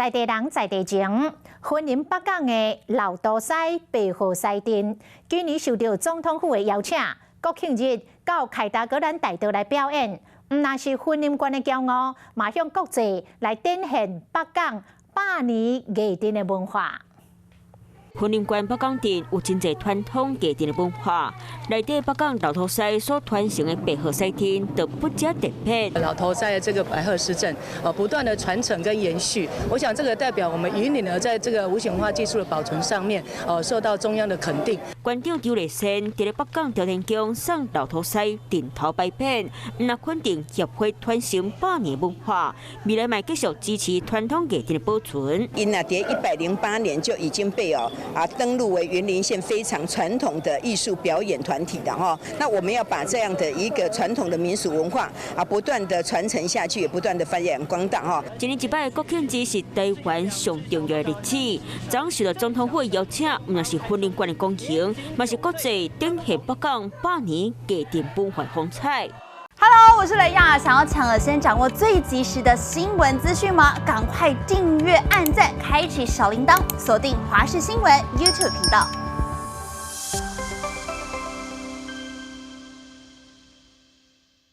在地人在地情，雲林北港的老頭獅白鶴獅陣，今年受著總統府的邀請，國慶日到凱達格蘭大道來表演。毋但是雲林縣的驕傲，嘛向國際來展現北港百年藝陣的文化。雲林縣北港鎮有真濟傳統藝陣的文化，內底北港老頭獅所傳承的白鶴獅陣就不遮特別。老頭獅的這個白鶴獅陣，不斷的傳承跟延續，我想這個代表我們雲林呢，在這個無形文化技術的保存上面，受到中央的肯定。館長周麗仙佇咧北港朝天宮送老頭獅陣頭牌匾，毋但肯定協會傳承百年文化，未來嘛繼續支持傳統藝陣的保存。𪜶啊，佇108年就已經被登錄為雲林縣非常傳統的藝術表演團體的哈，那我們要把這樣的一個傳統的民俗文化不斷的傳承下去，也不斷的發揚光大哈。一年一擺國慶節是台灣上重要的日子，昨受著總統府邀請，毋但是雲林縣的光榮，嘛是國際展現北港百年藝陣文化風采。 Hello，我是雷亞，想要搶先掌握最及時的新聞資訊嗎？趕快訂閱、按讚、開啟小鈴鐺，鎖定華視新聞 YouTube 頻道。